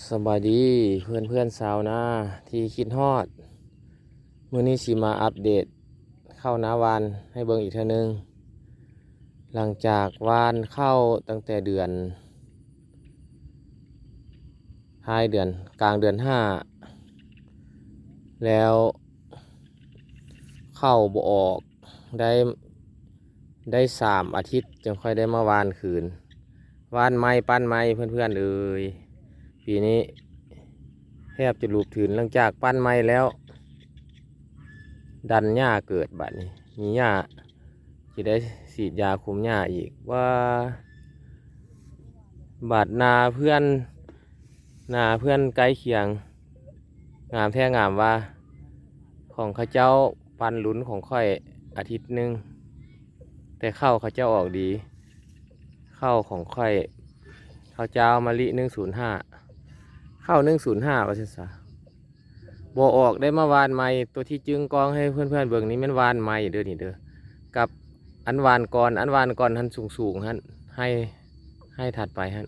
ສະບາຍດີເພື່ອນໆຊາວນາທີ່ຄິດຮອດ. ມື້ນີ້ຊິມາອັບເດດເຂົ້ານາຫວ່ານໃຫ້ເບິ່ງອີກເທື່ອໜຶ່ງ. ຫຼັງຈາກຫວ່ານເຂົ້າຕັ້ງແຕ່ເດືອນ ທ້າຍເດືອນ ກາງເດືອນຫ້າ ແລ້ວເຂົ້າບໍ່ອອກ ໄດ້ ໄດ້ສາມອາທິດຈຶ່ງຄ່ອຍໄດ້ມາຫວ່ານຄືນ. ຫວ່ານໃໝ່ ປັ້ນໃໝ່ ເພື່ອນໆເອີຍ. ປີນີ້ແທບຈະຫຼຸບທຶນ. ຫຼັງຈາກປັ້ນໃໝ່ແລ້ວ ດັນຫຍ້າເກີດບາດນີ້ ມີຫຍ້າ ຊິໄດ້ສີດຢາຄຸມຫຍ້າອີກ. ວ່າບາດນາເພື່ອນ ນາເພື່ອນໃກ້ຄຽງ ງາມແທ້ງາມວ່າ ຂອງເຂົາເຈົ້າປັນລຸນຂອງຂ້ອຍອາທິດໜຶ່ງ ແຕ່ເຂົ້າເຂົາເຈົ້າອອກດີ. ເຂົ້າຂອງຂ້ອຍ ເຂົ້າຈ້າວມະລິໜຶ່ງສູນຫ້າ ເຂົ້າໜຶ່ງສູນຫ້າ ວ່າຊັ້ນຊະ ບໍ່ອອກ ໄດ້ມາຫວ່ານໃໝ່. ຕົວທີ່ຈຶ່ງກ້ອງໃຫ້ເພື່ອນໆເບິ່ງນີ້ແມ່ນຫວ່ານໃໝ່ເດີນີ້ເດີ ກັບອັນຫວ່ານກ່ອນ. ອັນຫວ່ານກ່ອນຫັ້ນສູງໆ ຫັ້ນ ໄຮ່ ໄຮ່ຖັດໄປຫັ້ນ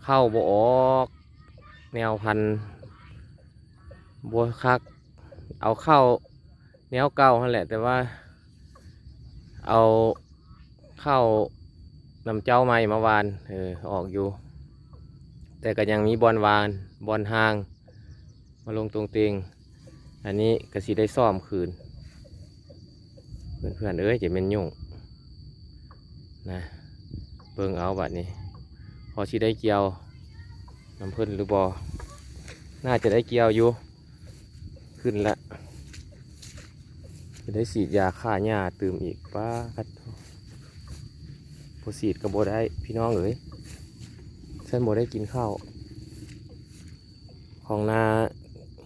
ເຂົ້າບໍ່ອອກ ແນວພັນບໍ່ຄັກ. ເອົາເຂົ້າແນວເກົ່າຫັ້ນແຫຼະ ແຕ່ວ່າເອົາເຂົ້ານຳເຈົ້າໃໝ່ມາຫວ່ານ ເອີ ອອກຢູ່ ແຕ່ກໍຍັງມີບ່ອນຫວ່ານ ບ່ອນຫ່າງ ມາລົງຕົງເຕັງ. ອັນນີ້ກໍຊິໄດ້ສ້ອມຄືນ. ເພື່ອນໆເອີຍ ຈະແມ່ນຫຍຸ້ງນະ. ເບິ່ງເອົາບາດນີ້ ພໍຊິໄດ້ກ່ຽວນຳເພິ່ນຫຼືບໍ່? ໜ້າຈະໄດ້ກ່ຽວຢູ່. ຂຶ້ນລະ ຈະໄດ້ສີດຢາຂ້າຫຍ້າຕື່ມອີກ. ປາດ ບໍ່ສີດກໍບໍ່ໄດ້ ພີ່ນ້ອງເອີຍ ຊັ້ນບໍ່ໄດ້ກິນເຂົ້າ. ຂອງນາ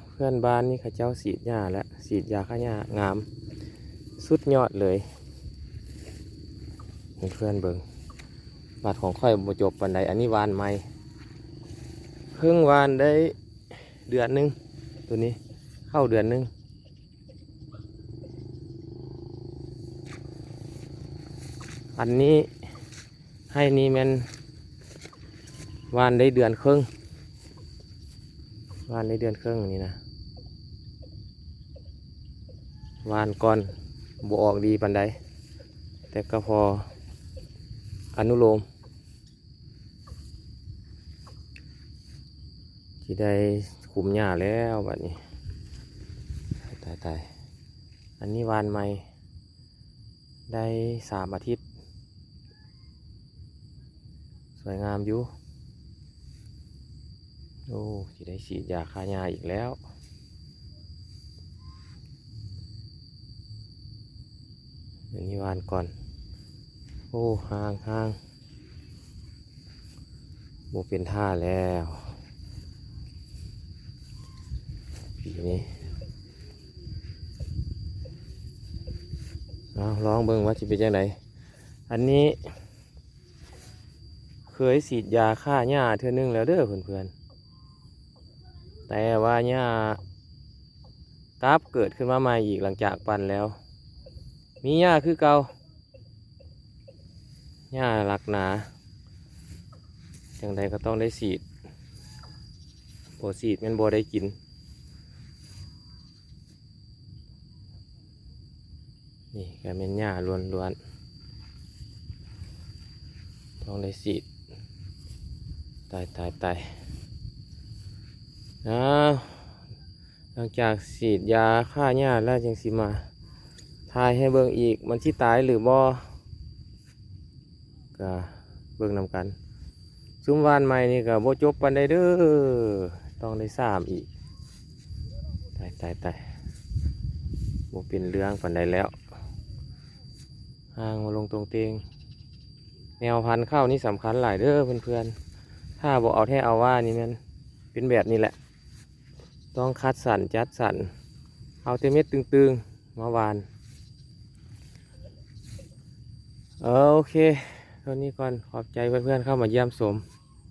ເພື່ອນບ້ານນີ້ ເຂົາເຈົ້າສີດຫຍ້າແລະ ສີດຢາຂ້າຫຍ້າງາມ ສຸດຍອດເລີຍ. ໃຫ້ເພື່ອນເບິ່ງ ບາດຂອງຂ້ອຍບໍ່ຈົບປານໃດ. ອັນນີ້ຫວ່ານໃໝ່ ເພິ່ງຫວ່ານໄດ້ເດືອນໜຶ່ງ ໂຕນີ້ເຂົ້າເດືອນໜຶ່ງ. ອັນນີ້ ໄຮ່ນີ້ແມ່ນຫວ່ານໄດ້ເດືອນເຄິ່ງ ຫວ່ານໄດ້ເດືອນເຄິ່ງນີ້ນະ. ຫວ່ານກ່ອນບໍ່ອອກດີປານໃດ ແຕ່ກໍພໍອະນຸໂລມ. ຊິໄດ້ຄຸມຫຍ້າແລ້ວບາດນີ້. ຕາຍໆ ອັນນີ້ຫວ່ານໃໝ່ ໄດ້ສາມອາທິດ ສວຍງາມຢູ່. ໂອ້ ຊິໄດ້ສີດຢາຂ້າຫຍ້າອີກແລ້ວ. ອັນນີ້ຫວ່ານກ່ອນ. ໂອ້ ຫ່າງໆ ບໍ່ເປັນທ່າແລ້ວປີນີ້. ເອົາ ລອງເບິ່ງວ່າຊິເປັນຈັ່ງໃດ. ອັນນີ້ເຄີຍສີດຢາຂ້າຫຍ້າເທື່ອໜຶ່ງແລ້ວເດີເພື່ອນໆ ແຕ່ວ່າຫຍ້າກັບເກີດຂຶ້ນມາໃໝ່ອີກ ຫຼັງຈາກປັ່ນແລ້ວ ມີຫຍ້າຄືເກົ່າ. ຫຍ້າຫຼັກໜາ ຈັ່ງໃດກໍຕ້ອງໄດ້ສີດ ບໍ່ສີດແມ່ນບໍ່ໄດ້ກິນ. ນີ້ກໍແມ່ນຫຍ້າລ້ວນໆ ຕ້ອງໄດ້ສີດ. ຕາຍ ຕາຍ ຕາຍ. ອ້າວ ຫຼັງຈາກສີດຢາຂ້າຫຍ້າແລ້ວ ຈຶ່ງຊິມາຖ່າຍໃຫ້ເບິ່ງອີກ ມັນຊິຕາຍຫຼືບໍ່ ກະເບິ່ງນຳກັນ. ຊຸມຫວ່ານໃໝ່ນີ້ກະບໍ່ຈົບປານໃດເດີ ຕ້ອງໄດ້ສາມອີກ. ຕາຍ ຕາຍ ຕາຍ ບໍ່ເປັນເລື່ອງປານໃດແລ້ວ. ຮ່າງບໍ່ລົງຕົງເຕັງ. ແນວພັນເຂົ້ານີ້ສຳຄັນຫຼາຍເດີເພື່ອນໆ ຖ້າບໍ່ເອົາແທ້ເອົາວ່ານີ້ແມ່ນເປັນແບບນີ້ແຫຼະ. ຕ້ອງຄັດສັນຈັດສັນ ເອົາແຕ່ເມັດຕຶງໆມາຫວ່ານ. ເອີ ໂອເຄ ເທົ່ານີ້ກ່ອນ. ຂອບໃຈເພື່ອນໆເຂົ້າມາຢ້ຽມຊົມ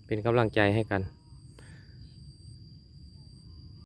ເປັນກຳລັງໃຈໃຫ້ກັນ.